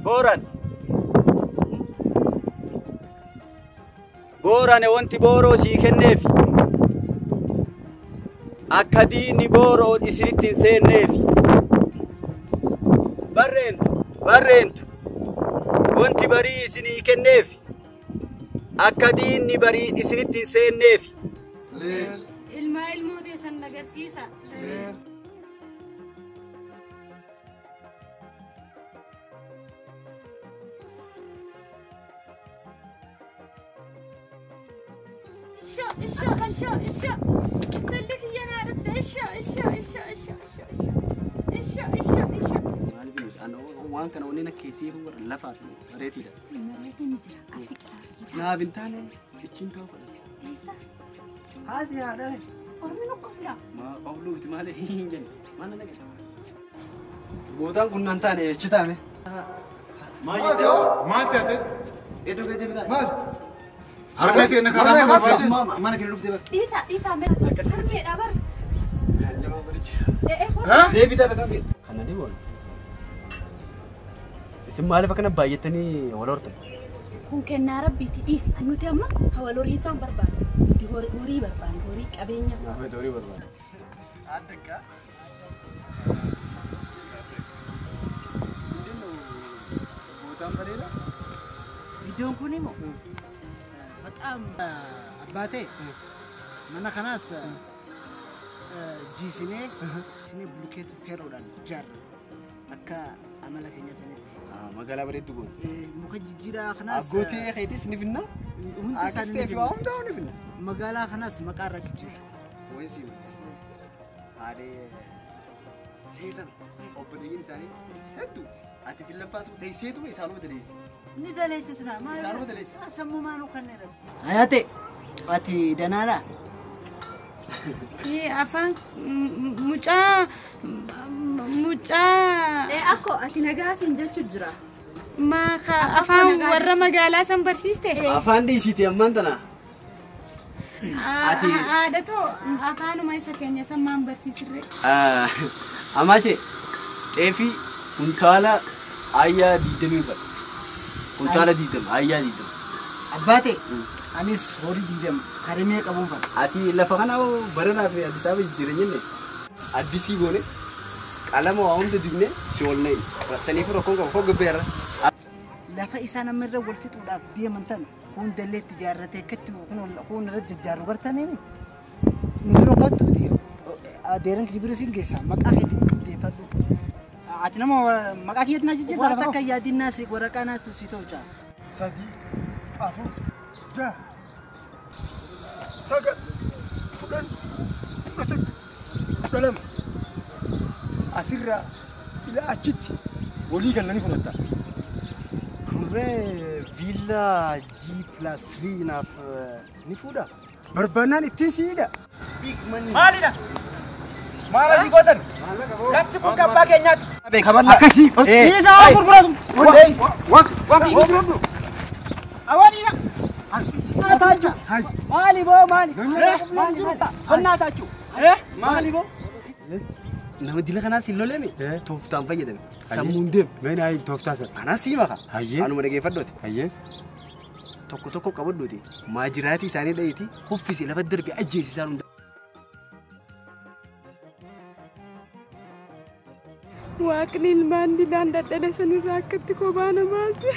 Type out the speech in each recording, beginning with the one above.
Booran. Boorane wanti booroo sii kenneef akka diinni booroo isinitti hin seenneef. Barreentu wanti barii isinii kenneef akka diinni barii isinitti hin seenneef. Ilmaa ilmoo teessan agarsiisa. Isha isha isha talli kiyya naa dhufte isha isha isha isha isha isha isha isha. Maaliif ana waan kana wanni na keessee warra lafaa fi bareetiidha. Mareetiin jira asi qara. Naaf hin taane ichiin ta'uu fadha. Eessa? Haasi haadha. Ormi nu qofla. Ma qofluuti malee hin jenne. Maal na dhagaye? Bootaan kun naan taane echi taame. Maal jettee? Maal taate? Iddoo gadi bitaa. Maal? Harka keenya karaa mana keenya dhuftee bakka. Dhiisa dhiisa mee. Harmeedha bar. Deebitaa bakka kee. Kana dhiboon. Isin maaliif akkana baay'attanii wal hortan? Kun kennaa rabbiiti dhiisi. Nuti amma wal horii isaan barbaanna. Nuti horii barbaanna. Horii qabeenya. Naaf horii barbaanna. Addaggaa. Bootaan bareeda. Iddoon kun immoo በጣም አባቴ mana kanaas jiisinee isinee bulukeetu feeroodhaan ijaarra akka amala keenya sanitti. Magaalaa bareeddu goone. Muka jijjiiraa kanaas. Abbootii keetis ni finna. Hundi isaanii ni finna. Waa hundaa ni finna. Magaalaa kanaas maqaa irra jijjiirra. Wayii haadhee teetan obboleeyyiin isaanii hedduu ati fillaffaatu teesseetuma isaanuma daleessi. Ni daleessisna. Isaanuma daleessi. Sammuu maanuu kanneen rabbi. Ayaate ati danaadhaa? Afaan mucaa mucaa. Akko ati nagaa siin jechuun jira. Maa afaan warra magaalaa san barsiiste? Afaan dhiisiiti ammaan tana. Ati. Haadhatoo afaanuma isa keenya san maan barsiisirree? Amaashee xeefii kuntaala ayyaa 20 fadha. Kuntaala 20 ayyaa 20. Abbaate anis horii 20 harmee qabuun fadha. Ati lafa kana baranaa fi Addis Ababa jijjiiran jenne addisii goone qalama waa hunda dibnee si oolnee saniif rakkoon qabu hogga beerra. Lafa isaan amma irra wal fixuudhaaf deeman tana kun dalleetti ijaarratee akkatti kun irra jajjaaru gartanii nu bira kottu miti adeeran kiyya bira siin geessa maqaa keetti deeffadhu. Ati nama maqaa kiyyaatti na jijjiirta Waan takka yaadinnaa si waraqaa naatu si tolcha. 3 4 6 9 10 11 12 asirraa ila achitti walii galanii fudhatta. Kurree viillaa G+3 naaf ni fuudha. Barbaannaan ittiin siidha. Maalidha? Maal asii gootan? Lafti kun kan abbaa keenyaati. Akkasii. Dhiisaa gurguratu. Waan gurguradhu. Awaaniidha. Naataachu. Maali boo maali? Maali maali? Naataachu. Maali boo? Nama dila kanaas hin loleme tooftaan fayyadame. Sammuun deemu. Mee naa tooftaa sana. Anaa sii maka. Hayyee. Anuma dhageeffadhooti. Hayyee. Tokko tokko qabadhooti. Maajiraatii isaanii dhayeeti uffisi lafa darbe ajjeesi isaan hunda. Waaqni ilmaan didaan dadhale sanirraa akkatti kophaa na baase.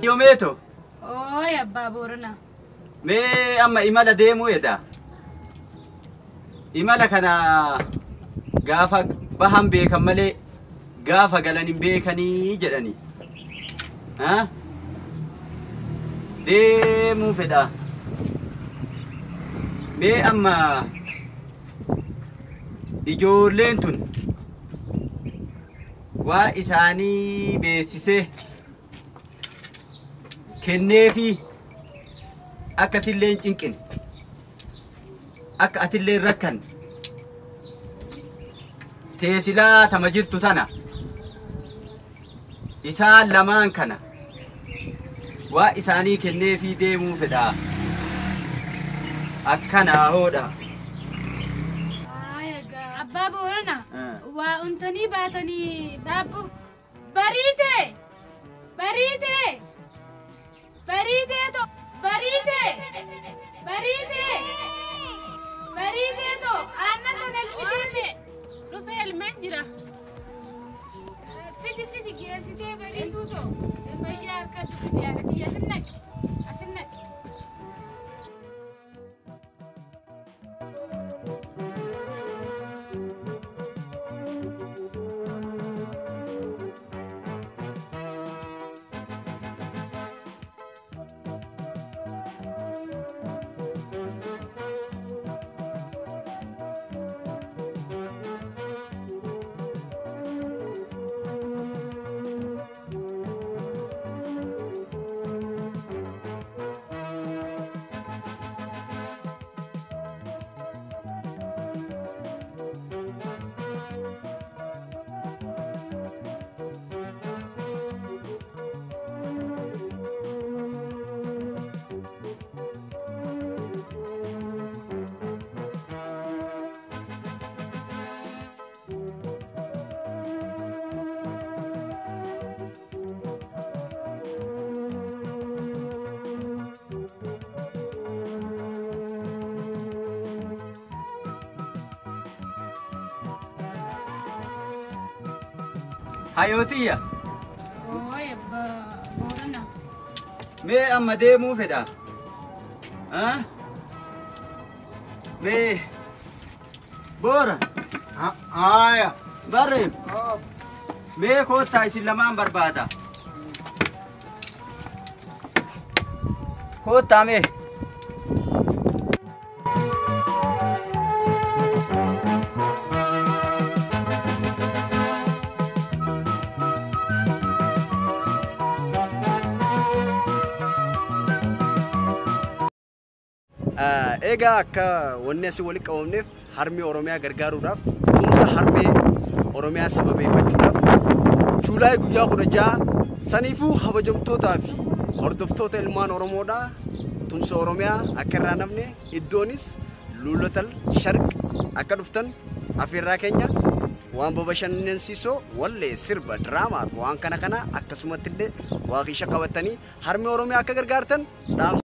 Yomeeto. Ooy abbaa Booranaa. Mee amma imala deemuu edha. Imala kana gaafa bahan beekan malee gaafa galan hin beekanii jedhani. Ha? Deemuu fedha. Mee amma ijoolleen tun waa isaanii beeksisee kenneefi akkasillee hin cinqine akka atillee hin rakkanne teesilaa tama jirtu tana isaan lamaan kana waa isaanii kenneefii deemuu fedha. Akkanaa hoodha. Abbaa Booranaa waa untanii baatanii dhaabbu. Bariite! Bariite! Bariite to! Bariite! Bariite! Bariite to! Aannan sana elmitee dhufee elmeen jira. Fidi fidi geessitee bariituu to! Fayyaa harkatti fidi yaadatti asin naqi. Asin naqi. Hayootiya. Ooy abbaa Booranaa. Mee amma deemuu fedha. Mee Boora. Haaya. Barree. Mee koottaa isin lamaan barbaada. Koottaa mee. Egaa akka wanni asii walitti qabamneef harmee Oromiyaa gargaaruudhaaf tumsa harmee Oromiyaa sababeeffachuudhaaf Juulaay guyyaa 16 saniifuu kabajamtootaa fi hordoftoota ilmaan Oromoodhaa tumsa Oromiyaa akka irraa namne iddoonis Luulatal Sharq akka dhuftan afeerraa keenya waan bashannansiisoo wallee sirba diraamaa fi waan kana kana akkasumatti illee waaqisha qabatanii harmee Oromiyaa akka gargaartan dhaamsa.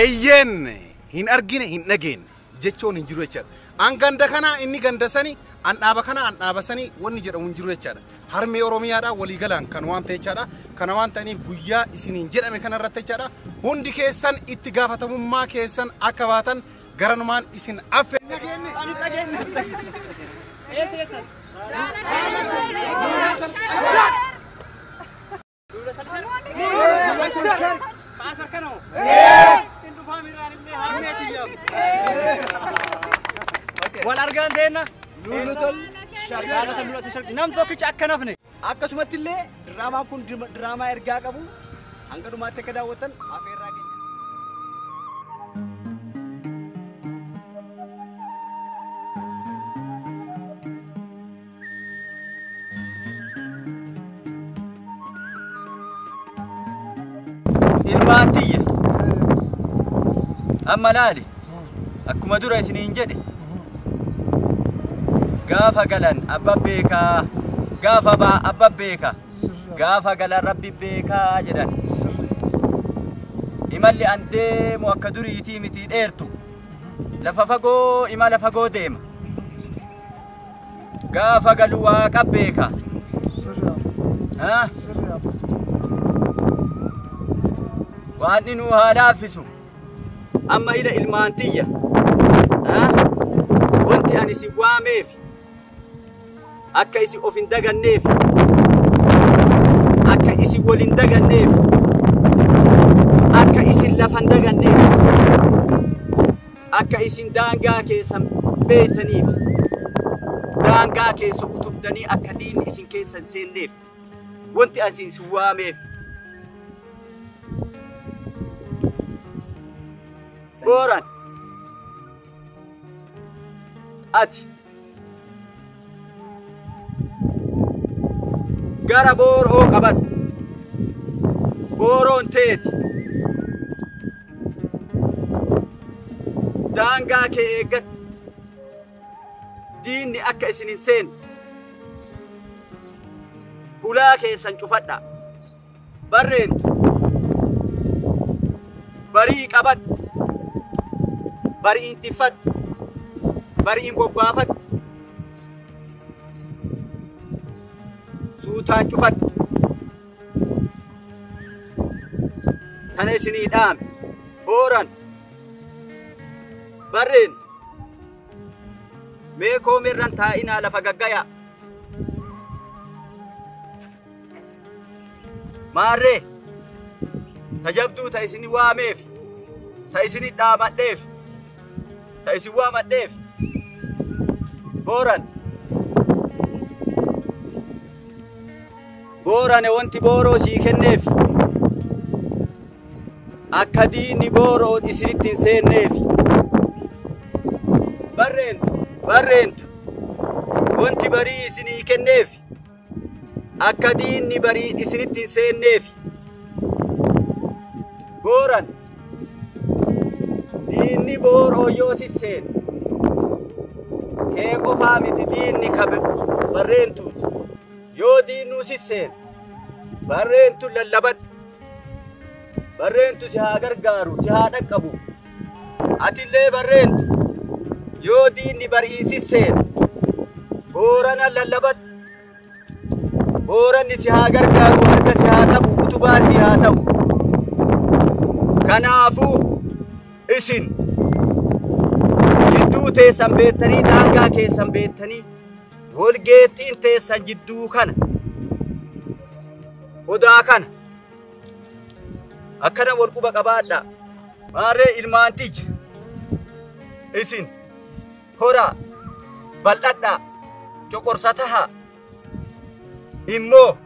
Eeyyeen hin argine hin dhageenye jechuun hin jiru jechaadha. An ganda kana inni ganda sani an dhaaba kana an dhaaba sani wanni jedhamu hin jiru jechaadha. Harmee Oromiyaadhaa waliigalaan kan waan ta'e jechaadha. Kana waan ta'aniif guyyaa isiniin jedhame kanarratti jechaadha. Hundi keessan itti gaafatamummaa keessan akka baatan garanumaan isin affe. Ani dhageenye. Wal argaan teenna Luulatal Sharq nam tokkicha akka nafne akkasumatti illee diraamaan kun diraamaa ergaa qabu hanga dhumaatti akka daawwattan afeerraa keenya. Ilmaan tiyya. Amma laali. Akkuma dura isiniin jedhe. Gaafa galan abba beekaa, gaafa baa abba beekaa, gaafa galan rabbi beekaa jedhan. Imalli an deemu akka duriitii miti dheertu. Lafa fagoo imala fagoo deema. Gaafa galu waaqa beekaa. Waan nu haa laaffisu. Amma ila ilmaan tiyya. Wanti ani si waameef akka isi of hin daganneef, akka isi wal hin daganneef, akka isin lafa hin daganneef, akka isin daangaa keessan beektaniif, daangaa keessa utubdanii akka diinni isin keessa hin seenneef wanti ani si waameef. Booran ati gara booroo qabadhu. Booroon teeti. Daangaa kee eeggadhu. Diinni akka isin hin seenne hulaa keessan cufadha. Barreentu barii qabadhu. Bariin tiffadhu. Bariin bobbaafadhu. Suutaan cufadhu. Tana isinii dhaame. Booran barreen mee koomirran taa'inaa lafa gaggayaa. Maarree tajabduu ta isin waameef, ta isin dhaamadheef, ta isin waamadheef. Booran boorane wanti booroo sii kenneef akka diinni booroo isinitti hin seenneef. Barreentu wanti barii isinii kenneef akka diinni barii isinitti hin seenneef. Booran diinni booroo yoo sisseen kee qofaa miti diinni kabe barreentuuti. Yoo diinnuu sisseen barreentu lallabadhu. Barreentu si haa gargaaru, si haa dhaqqabu. Atillee barreentu yoo diinni barii sisseen boorana lallabadhu. Booranni si haa gargaaru, harka si haa qabu, utubaa si haa ta'u. Kanaafuu isin jidduu teessan beektanii, daangaa keessan beektanii, walgeettiin teessan jidduu kana, odaa kana akkana wal quba qabaadha. Maarree ilmaan tiyya isin horaa bal'adhaa, coqorsa tahaa, immoo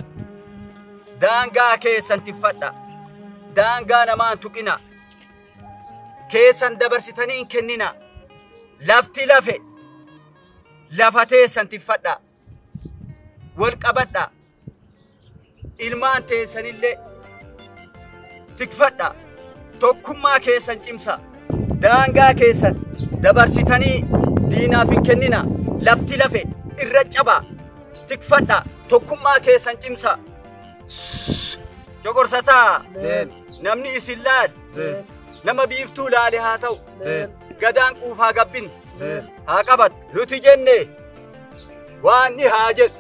daangaa keessan tiffadha. Daangaa namaan tuqina. Keessan dabarsitanii hin kennina. Lafti lafe lafa teessan tiffadha. Wal qabadha. Ilmaan teessanillee tikfadha. Tokkummaa keessan cimsa. Daangaa keessan dabarsitanii diinaaf hin kennina. Lafti lafe irra cabaa. Tikfadha. Tokkummaa keessan cimsa. Coqorsataa. Namni isin laale nama biiftuu laale haa ta'u. Gadaan quufaa gabbin haa qabatu. Nuti jenne waan ni haa jedhu.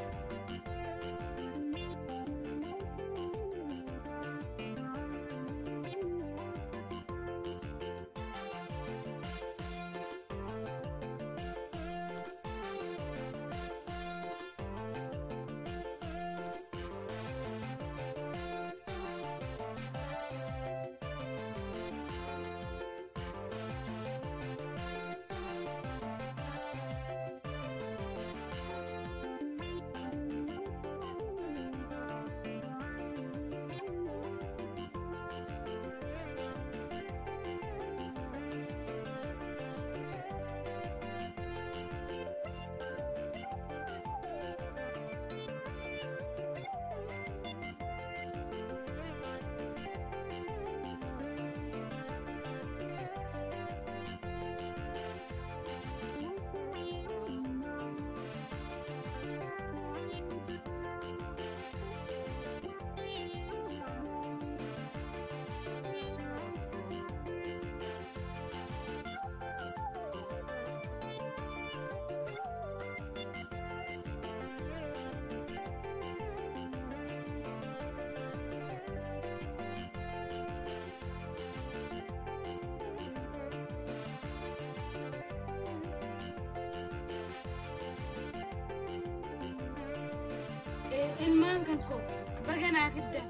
Ilmaan kan koo baga naa fiddan.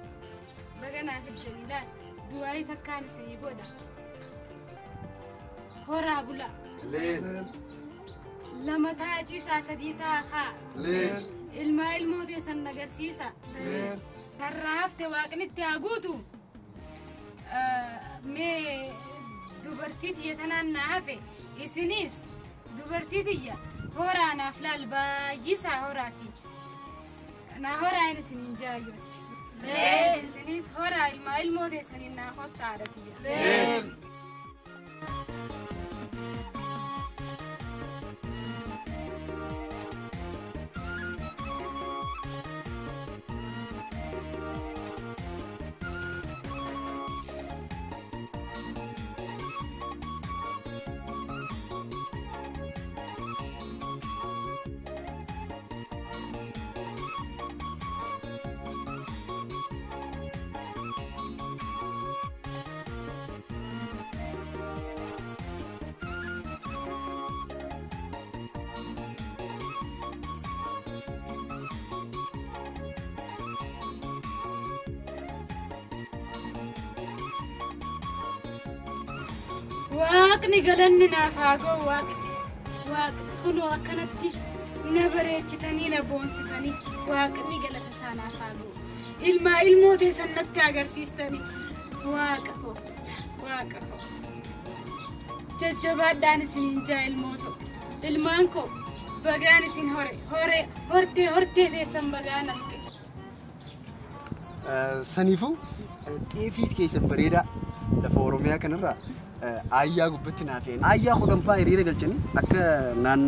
Baga naa fiddan ilaal. Du'aayii takkaan isinii godha. Horaa bulaa. Lama taa ciisaa sadii taa kaa. Ilmaa ilmoo teessan agarsiisa. Karraa hafte waaqni itti haa guutu. Mee dubartii tiyya tanaan naa hafe isinis dubartii tiyya horaa naaf laal baay'isaa horaati. Naa horaa inni isiniin jaayyooti. Isinis horaa ilmaa ilmoo teessaniin naa kottaadha tiyya. Waaqni galanni naaf haa ga'u waaqni. Waaqni kunoo akkanatti na bareechitanii na boonsitanii waaqni galata isaa naaf haa ga'u. Ilmaa ilmoo teessan natti agarsiistanii waaqa koo waaqa koo. Jajjabaadhaan isiniin jaa ilmoo ta'u. Ilmaan koo bagaan isin hore hore hortee hortee teessan bagaan arge. Saniifuu xeefii keessan bareedaa lafa Oromiyaa kanarraa ayyaa gubbatti naa fe'an. Ayyaa kudhanfaa hiriira galchanii akka naan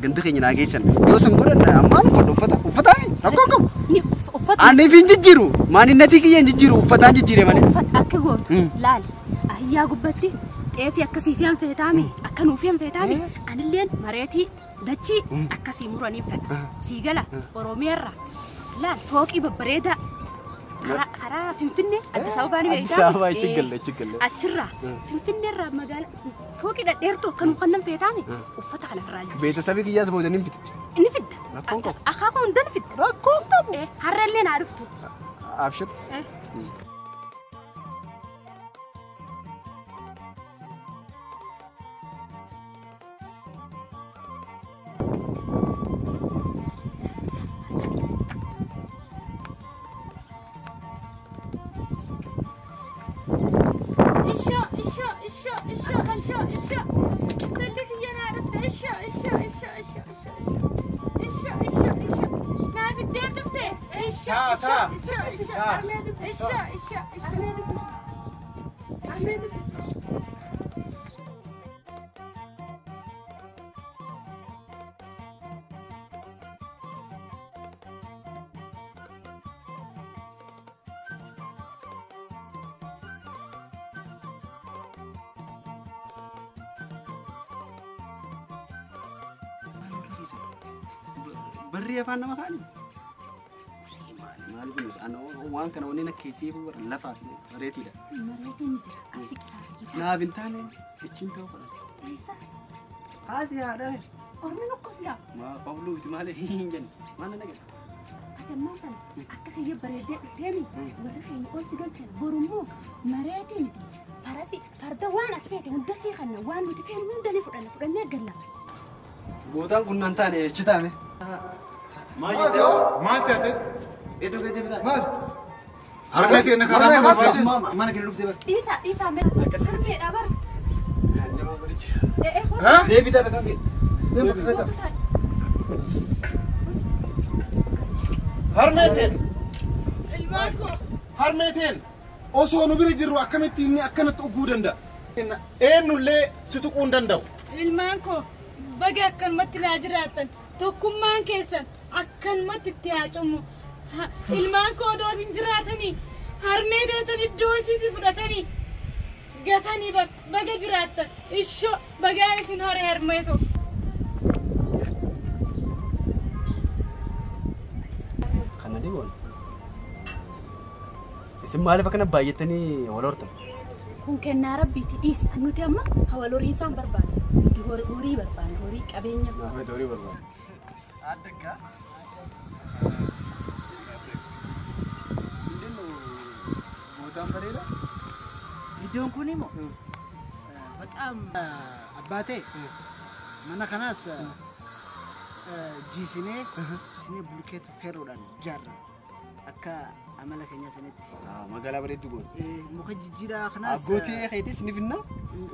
ganda keenya naa geessan. Yoo san godhan ammaan uffadha uffata uffataami rakkoo qabu. Ni uffata. Ani hin jijjiiru maaninnatii kiyya hin jijjiiru uffataan jijjiire malee. Uffata akka gootu laali ayyaa gubbatti xeefii akkasii fe'an feetaami akka nuu fe'an feetaami anilleen mareetii dachii akkasii muranii fedha. Sii gala Oromiyaarra laal fooqii babbareedaa. Karaa Finfinnee Addis Ababaa ni beektaa? Addis Ababaa achi galle achi galle. Achirraa Finfinneerraa magaalaa fooqii dhadheertuu akka nu kannan feetaami uffata kana irraa jira. Beetasabii kiyyaas booda ni fidda. Ni fidda. Rakkoon qabu. Akaakuu hunda ni fidda. Rakkoon qabu. Har'allee naa dhuftu. Abshir. Barri afaan nama kaani. Maali kunis waan kana wanneen akka keessee warra lafaa fi bareetiidha. Mareetiin jira asi qilaa. Naaf hin taane achiin ta'uu fudhate. Eessa? Haasi haadha. Ormi nu qoflaa. Maa qofluu miti malee hin jenne maal na gala. Ati ammaan kana akka kiyya bareeddee dhufteemi warri keenya ol si galchan borummoo mareetii miti farasi farda waan ati feete hunda sii kanna waan nuti feene hunda ni fudhanna fudhannee galla. Gootaan kun nan taane achi taame. Maal taate? Iddoo gadi bitaa. Maal? Harmee keenya karaa karaa mana keenya dhuftee bara. Dhiisaa dhiisaa mee. Harmeedha bara. Deebitaa beekan kee. Harmee teen. Ilmaan koo. Harmee teen. Osoo nu bira jirru akkamitti inni akkanatti dhuguu danda'a? Eenyullee si tuquu hin danda'u. Ilmaan koo baga akkanumatti naa jiraattan tokkummaan keessan akkanumatti itti haa cimu. Ilmaan koo odoo hin jiraatanii harmee teessan iddoo isiitti fudhatanii gatanii baga jiraattan ishoo bagaan isin hore harmee tokko. Kana digoon. Isin maaliif akkana baay'attanii wal hortan? Kun kennaa rabbiiti dhiisi. Nuti amma wal horiinsaan barbaanna. Nuti horii barbaanna horii qabeenya. Horii barbaanna. Addaggaa. Bootaan bareeda. Iddoon kun immoo በጣም አባቴ mana kanaas jiisinee isinee bulkeetu feeroodhaan ijaarra akka amala keenya sanitti. Magaalaa bareedduu goone. Muka jijjiiraa kanaas. Abbootii keetis ni finna.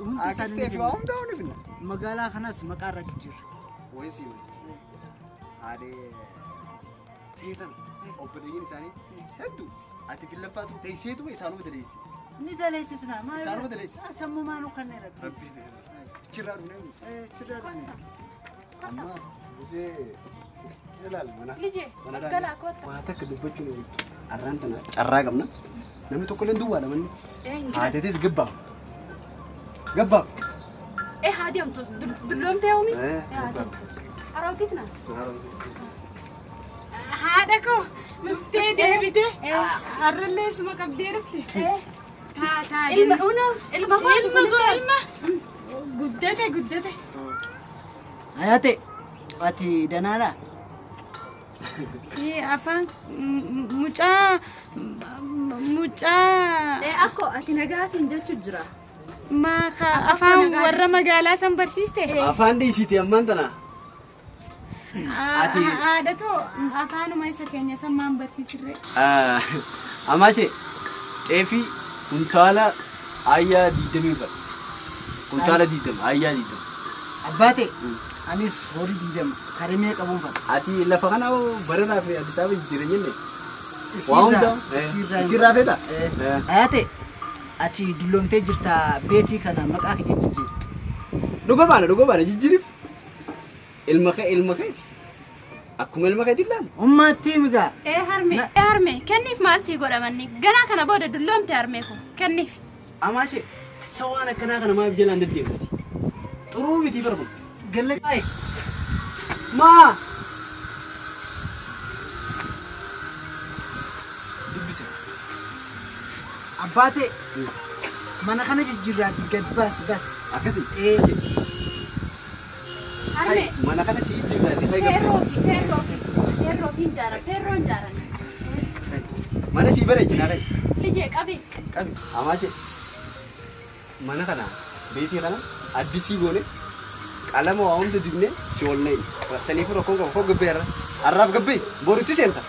Hundi isaanii ni finna. Hundaa ni finna. Magaalaa kanaas maqaa irra jijjiirra. Wayii sii wayii. Haadhee teetan obboleeyyiin isaanii hedduu ati fillaffaatu teesseetu isaanuma daleessi. Ni daleessisna. Isaanuma daleessi. Sammumaa nu kanneen rabbi. Rabbi. Chirraa dhufnee. Chirraa dhufnee. Amma gisee ilaal mana. Lijee galaa kottaa. Waa takka dubbachuun ooltu. Arraan tana carraa qabna. Namni tokko illee duwwaadha manni. Haateetis gabbaaf. Gabbaaf. Haati amtu dulloomtee oomi? Haroogitna. Haadha koo dhuftee deebitee har'allee isuma qabdee dhufte. Taa Ilma unoo ilma koo ilma koo ilma guddate guddate. Ayaate ati danaadha. Afaan mucaa mucaa. Akko ati nagaa siin jechuu jira. Maaka afaan warra magaalaa san barsiiste. Afaan dhiisiiti ammaan tana. Ati haadhatoo afaanuma isa keenya san maan barsiisirree. Amaashee xeefii kuntaala ayyaa 20 fadha. Kuntaala 20 ayyaa 20. Abbaate anis horii 20 karimee qabuun fadha. Ati lafa kana baranaa fi Addis Ababa jijjiirra jenne. Waa hunda isirraa feeta? Ayaate ati dulloomtee jirta beetii kana maqaa kee jijjiiri. Dhuga baana jijjiiriif. Ilma kee ilma keeti. Akkuma ilma keeti ilaali. Ummaatti migaa. Harme kenniif maal sii godhamanni ganaa kana booda dulloomte harmee koo kenniif. Amaashee sawaan akkanaa kana maaf jalaan deddeemti? Xuruu miti bara kun. Gallaqaayi. Maa. Dubbise. Abbaate mana kana jijjiirraati gad baas bas. Akkasii. Harme. Mana kana si jijjiirraati. Feerroo fi jaaran feerroon jaaran. Mana sii bareechinaa ta'e. Lijee qabi. Qabi. Amaashee mana kana beetii kana addisii goone qalama waa hunda dibnee si oolnee saniif rakkoon qabu koo gabbee irra har'aaf gabbee borutti seenta.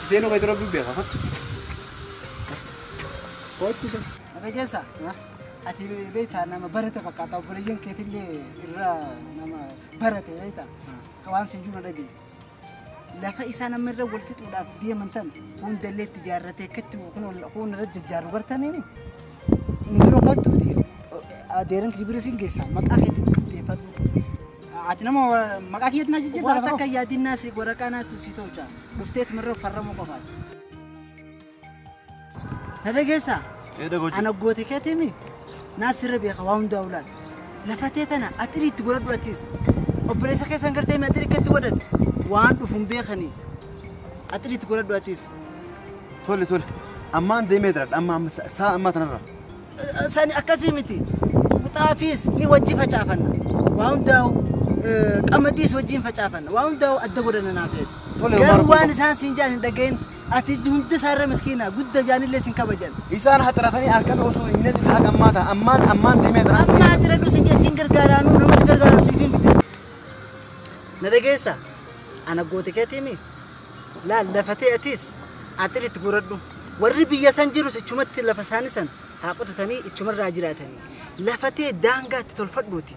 Seenuu kan rabbi beeka fattu. Kootu sen. Dhageessa. Ati beektaa nama barate fakkaata obboleeyyan keetillee irraa nama barate beektaa waan siin jiru dhagee. Lafa isaan amma irra wal fixuudhaaf deeman tan hundallee itti ijaarratee akkatti kun irra jijjaaru gartanii nu bira kottu miti adeeran kee bira siin geessa maqaa keetti deeffadhu. Ati nama maqaa keetti na jijjiirta Waan takka yaadinnaas waraqaa naatu si tolcha dhufteet mirra farramuu qofaati. Na dhageessaa? Ana goote keetimi naas sirra beeka waa hundaa ulaal. Lafa tee tana atirii itti godhadhu atis obboleessa keessan gartee atirii akkatti godhatu waan dhufuun beekanii atirii itti godhadhu atis. Tole tole ammaan deemee jira amma saa ammaa tanarra. Sani akkasii miti xaafiis ni wajji facaafanna waa hundaa'u qamadiis wajjiin facaafanna waa hundaa'u adda godhanna naaf jeeti. Garuu waan isaan siin jaan hin dhagahin ati hundi isaarra miskiina gudda jaanillee siin kabajan. Isaan haxaratanii harkame osoo hin hidhatin haqa ammaa ta'a ammaan ammaan deemee jira. Amma ati radhu siin jee siin gargaaraanuu namas gargaaru siif hin fide. Na dhageessa ana goote keetiimi laal lafatee atis atiritti godhadhu warri biyya san jirus ichumatti lafa isaanii san haa qotatanii ichumarraa jiraatanii lafatee daangaa itti tolfadhuuti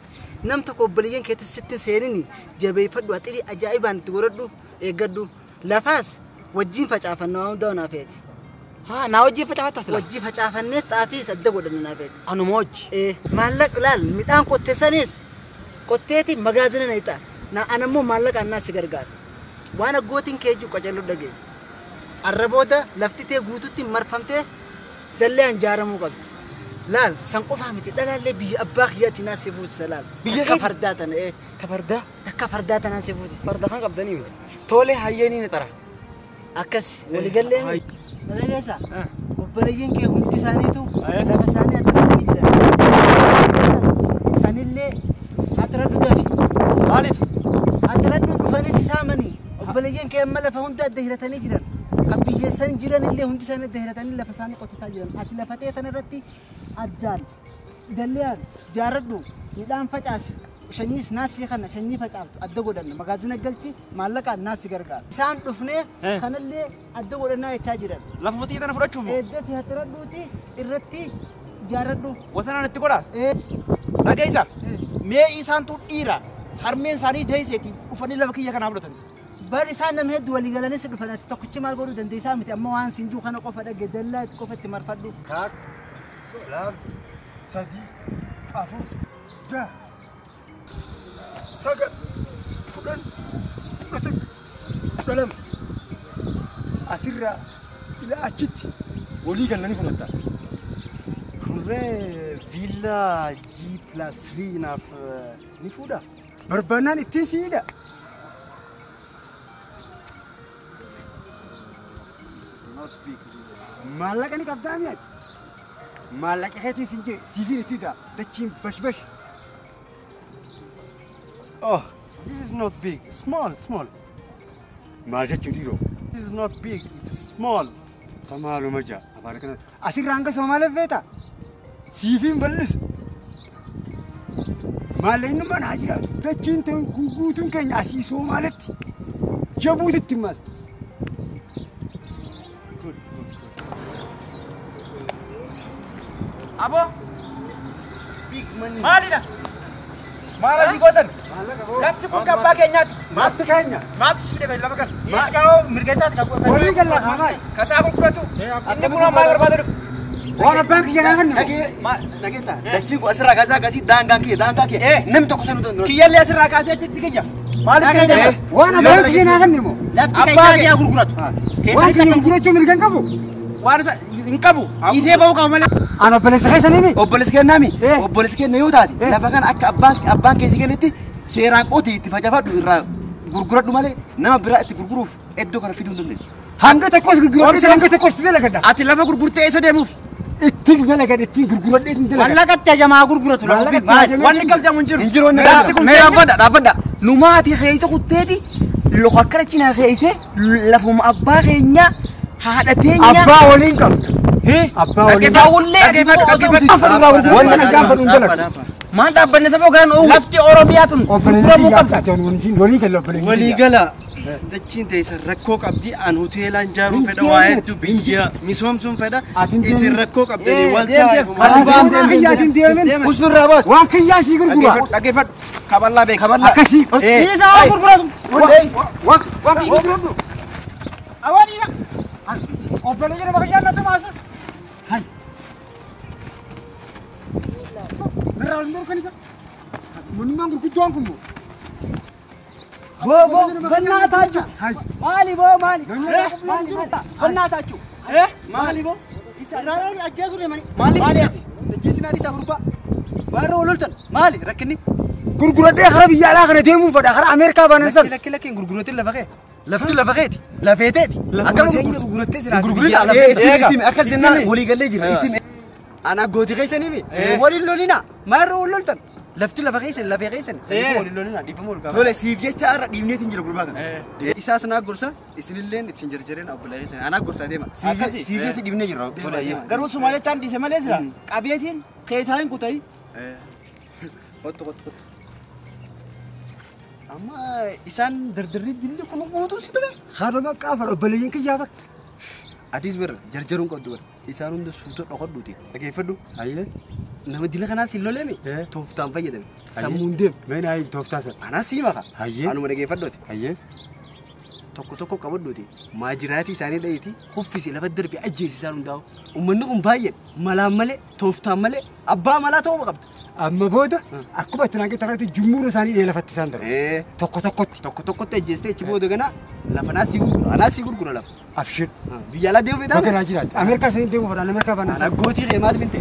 nam tokko obboleeyyan keetti sitti seenini jabeeffadhu atirii ajaa'ibaan itti godhadhu eeggadhu lafaas wajjiin facaafannaa waan hundaa naaf feeti. Haa naa wajjiin facaafattas laa? Wajjii facaafannee xaafiis adda godhanna naaf feeti. Anuma wajji. Maallaqa laal midhaan qotteessanis qotteeti magaazina na hixa na anammoo maallaqa annaa si gargaara waan aggootiin kee jiru qacarroo dhagee arra booda lafti tee guututti marfamtee dallaan ijaaramuu qabdi. Laal san qofaa miti dhalaallee biyya abbaa kiyyaatti naa si fuusisa laal. Biyya Takka fardaa tana Ka fardaa? Takka fardaa tanaan si fuusisa. Farda kan qabdanii miti. Tole hayyanii ni xara. Akkas waliigallee miti. Dhalageessa obboleeyyan kee hundi isaaniitu lafa isaanii atiranii jiran. Sanillee atiradhu dafi. Maaliif? Atiradhu dhufanis isaamanii obboleeyyan kee amma lafa hunda adda hiratanii jiran. Kan biyya san jiran illee hundi isaanii adda hiratanii lafa isaanii qotataa jiran. Ati lafa ta'e tanarratti addaan dallaan jaaradhu midhaan facaasi. Shanyiis naasii kana shanyii facaaftu adda godhanna magaazina galchi maallaqaan naasii gargaara. Isaan dhufnee kanallee adda godhannaa jechaa jiran. Lafuma xiyya tana fudhachuuf moo? Eedda fi hatiradhuuti irratti jaaradhu. Wasanaan itti godhaa? Dhageessa. Mee isaantu dhiira harmeen isaanii deesseeti dhufanii lafa kiyya kanaa fudhatan. Bar isaan nama hedduu walii galanis dhufan ati tokkichi maal godhuu dandeessaa miti amma waan siinjuu kana qofa dhage dallaa itti qofa itti marfadhu. 1 2 3 4 6 9 10 11 12 asirraa ila achitti walii galanii fudhatta. Kurree viillaa G+3 naaf ni fuudha. Barbaannaan ittiin siidha. Maallaqa ni qabdaa mi'aati. Maallaqa keetiin siin jee siifiin itti hidha. Dachiin bashbash. Oh, this is not big. Small, small. Maal jechuun dhiiroo? This is not big. It is small. Samaaluma ja'a. Afaan kana asirraa hanga Somaaliif feeta. Siifiin bal'isu. Maallaqni mana haa jiraatu. Dachiin tun guutuun keenya asii Somaalitti. Jabuutitti mas. Good, good, good. Abo. Big money. Maalidha? Maal asii gootan? Lafti kun kan abbaa keenyaati. Maaltu keenya? Maaltu si fide lafa kana? Dhiiskaa'oo mirga isaati kan Walii galla kaamaay. Kasaa gurguratu. Inni kun maal barbaada dhufu? Waan abbaan kiyya naa kennu. Dhageetta. Dachiin kun asirraa kaasee akkasii daangaan kiyya daangaa kiyya. Namni tokko sanuu danda'u. Kiyyallee asirraa kaasee achitti kiyya. Maaliif keenya? Waan abbaan kiyya naa kennu moo? Lafti keessaa kiyya gurguratu. Waan kiyya gurgurachuu mirga hin qabu. Waan hin qabu. Dhiisee bahuu qaba malee. Aan obboleessa keessanii mi? Obboleessa kennaa mi? Obboleessa kenna yoo taate lafa kana akka abbaan keessi kennetti seeraan qotii itti facaafadhu irraa gurguradhu malee nama biraa itti gurguruuf iddoo kana fiduu hin dandeessu. Hanga tokkos gurguradhu hanga tokkos itti dalagadha. Ati lafa gurgurtee eessa deemuuf? Itti dalagadha ittiin gurguradhee ittiin dalagadha. Mallaqa itti hajamaa gurguratu lafa. Wanni akkas jedhamu hin jiru. Hin jiru wanni Lafti kun dhaabbadha dhaabbadha. Numaati keessa kutteeti loka akkana cinaa keessa lafuma abbaa keenyaa haadha teenya. Abbaa waliin qabna. Abbaa waliin. Dhaggeeffadhu dhaggeeffadhu. Wanni na gaafadhu hin dalagu. Maal dhaabbanne saba hoggaan oowwu. Lafti Oromiyaa tun gurguramuu qabdi. Walii gala obboleessa. Walii gala. Dachiin teessa rakkoo qabdi an hoteelaan ijaaruu fedha waa hedduu biyya misoomsuun fedha isin rakkoo qabdanii wal taa'e. Waan kiyyaatiin deemin. Usnurraa baatu. Waan kiyyaa sii gurgura. Dhaggeeffadhu. Kaballaa beeka. Kaballaa. Akkasii. Dhiisaa gurguratu. Waan kiyyaa gurguratu. Awaaniidha. Obboleessa nama kiyyaan natti maasa. Hai. Narraa waliin dhorkanisa. Manummaan gurguddoon kun moo? Boo boo በእናታችሁ ማሊ ቦ ማሊ ማሊ በእናታችሁ Maali boo? Irraa ajjeesu deemanii Maali maali? Ajjeesina dhiisaa gurbaa. Waarra wal loltan maali rakkinni? Gurguradhee karaa biyya alaa kana deemuun fedha karaa Ameerikaa baanan san. Lakki lakki gurguratiin lafa kee. Lafti lafa keeti. Lafeeteeti. Akkam gurgurattee gurgurin lafeeteeti. Akkas jennaan walii gallee jira. Ittiin ana gooti keessanii mi? Waliin lolina. Maarra wal loltan. Lafti lafa keessan lafee keessan. Saniifuu waliin lolina dhiifama wal gaafa. Tole siif jecha har'a dhiibneetiin jira gurbaa kana. Isaas naa gorsa isinilleen ittiin jarjareen obbola keessan anaa gorsa deema. Siif jecha dhiibnee jira. Garuu suma jechaan dhiise malee sira qabeetiin keessaa hin kutayi. Kottu kottu kottu. Amma isaan dardarri dilli kun guutuu si ture. Haadha maqaa obboleeyyiin kiyyaa bara. Atis bara jarjaruun qabdu bara. Isaan hunda suuta dhokodhuuti. Dhageeffadhu. Ayyee. Nama dila kanaas hin loleemi. Tooftaan fayyadame. Sammuun deemu. Mee naa tooftaa sana. Anaas sii maka. Ayyee. Anuma dhageeffadhuuti. Ayyee. Tokko tokko qabadhuuti. Maajiraatii isaanii dhahiiti. Uffisi lafa darbe ajjeesi isaan hundaa'u. Uummanni kun baay'een malaan malee tooftaan malee abbaa malaa ta'uu qabda. Amma booda akkuma itti naangee taphate jummuura isaanii dhee lafatti isaan darbu. Tokko tokkotti. Tokko tokkotti ajjeestee achi booda gana lafa naasii sii gurgura lafa. Abshir. Biyya alaa deemu feetaa? Bakka naa jiraatti. Ameerikaa sanii deemu fedha. Ameerikaa baanaa. Ana gootii kee maal finte?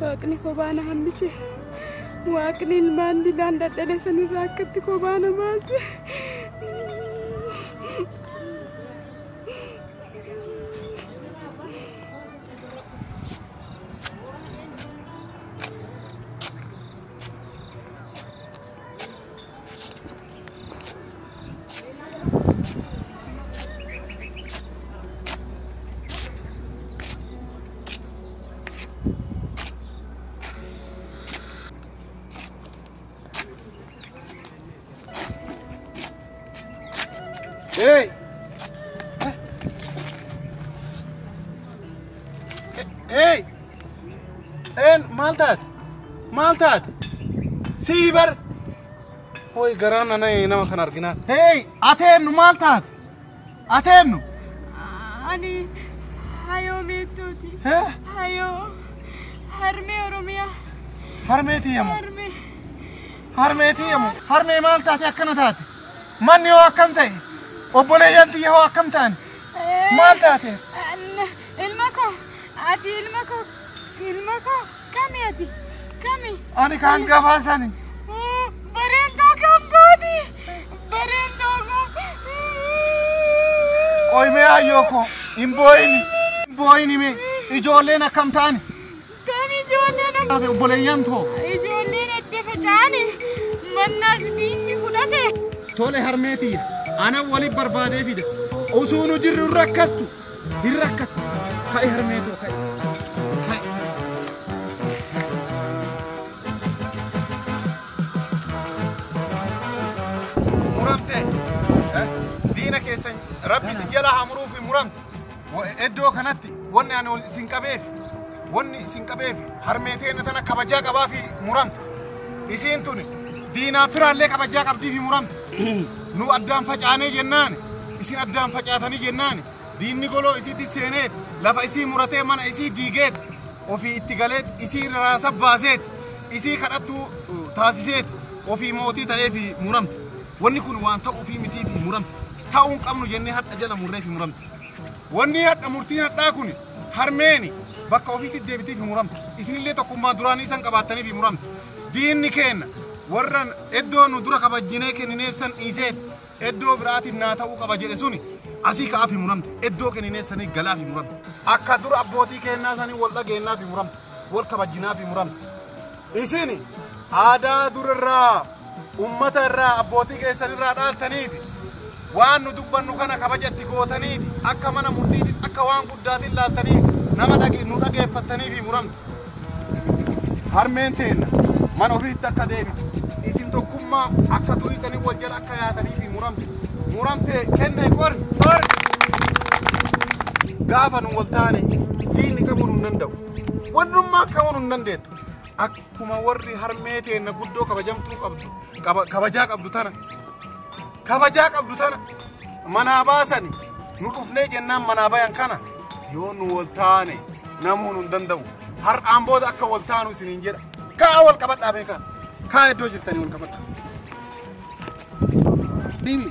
Waaqni kophaa na hambise. Waaqni ilmaan dilaan dadhale sanirraa akkatti kophaa na baase. Hey! Hey! En maal taate? Maal taate? Sii bar! Hooy garaan ana nama kan arginaa. Hey! Ateennu maal taate? Ateennu? Ani hayoo meettuuti. Hayoo harmee Oromiyaa. Harmee tiyyamu. Harmee tiyyamu. Harmee maal taate akkana taate? Manni hoo akkam ta'e? Obboleeyyan tiyya hoo akkam ta'an? Maal taate? Ilma koo ati ilma koo kami ati kami? Ani kan gabaasani. Bareentoo kan gooti bareentoo koo. Qoy mee ayyoo koo hin boo'ini mee ijoolleen akkam ta'ani? Kami ijoolleen akkam? Obboleeyyan too. Ijoolleen adda faca'ani mannaas diinni fudhate. Tole harmee tiyya. Ana waliin barbaadee fide. Osoo nu jirru hin rakkattu. Hin rakkattu. Ka'i harmee too ka'i. Ka'i. Muramte. Diina keessan rabbi isin jala haa muruuf muramte. Iddoo kanatti wanni ani isin qabeef wanni isin qabeef harmee teenya tana kabajaa qabaafi muramte. Isiin tuni diinaa firaallee kabajaa qabdiifi muramte. Nu addaan facaanee jennaan isin addaan facaatanii jennaan diinni goloo isiitti seeneet lafa isii muratee mana isii diigeet ofii itti galeet isii raasa baaseet isii kadhattuu taasiseet ofii mootii ta'eefi muramte. Wanni kun waan ta'uufii mitiifi muramte. Ta'uu hin qabnu jennee hadha jala murreefi muramte. Wanni hadha murtiin hadhaa kun harmeeni bakka ofiitti deebitiifi muramte. Isinillee tokkummaa duraanii isan qabaattaniifi muramte. Diinni keenna warra iddoo nu dura kabajjinee kennineef san dhiiseet iddoo biraatiin naa ta'uu qaba jedhe suni asii ka'aafi muramte. Iddoo kennineef sanii galaafi muramte. Akka dura abbootii kennaa sanii wal dhageenyaafi muramte. Wal kabajjinaafi muramte. Isin aadaa durarraa ummata irraa abbootii keessanirraa dhaaltaniifi waan nu dubbannu kana kabajatti gootaniiti akka mana murtiitiin akka waan guddaatiin laaltanii nama nu dhageeffattaniifi muramte. Harmeen teenna mana ofiitti akka deebitu isin tokkummaaf akka turisanii wal jala akka yaataniifi muramte. Muramte kenne qori. Gaafa nu wal taane diinni kamuu nu hin danda'u. Wannummaa kamuu nu hin dandeettu. Akkuma warri harmee teenna guddoo kabajamtuu qabdu kabajaa qabdu tana kabajaa qabdu tana manaa baasani nu dhufnee jennaan manaa bayan kana yoo nu wal taane namuu nu hin danda'u. Har'aan booda akka wal taanu isiniin jedha. Kaa wal qabadhaa beekaa. Kaa iddoo jirtanii wal qabadhaa. Diimi.